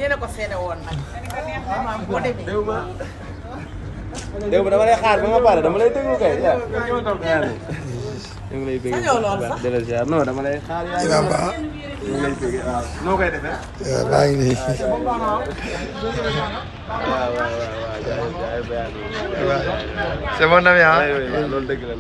yéen a ko seede woon nag. boo demee. déw ma dama lay xaar ba nga pare dama lay déglu kay yaa ñu ngi lay bëgg de la ziar non dama lay xaar yaa ñu ngi lay bëgg waaw noo koy defee baa ngi nii waaw c'est mon ami ah loolu dëgg la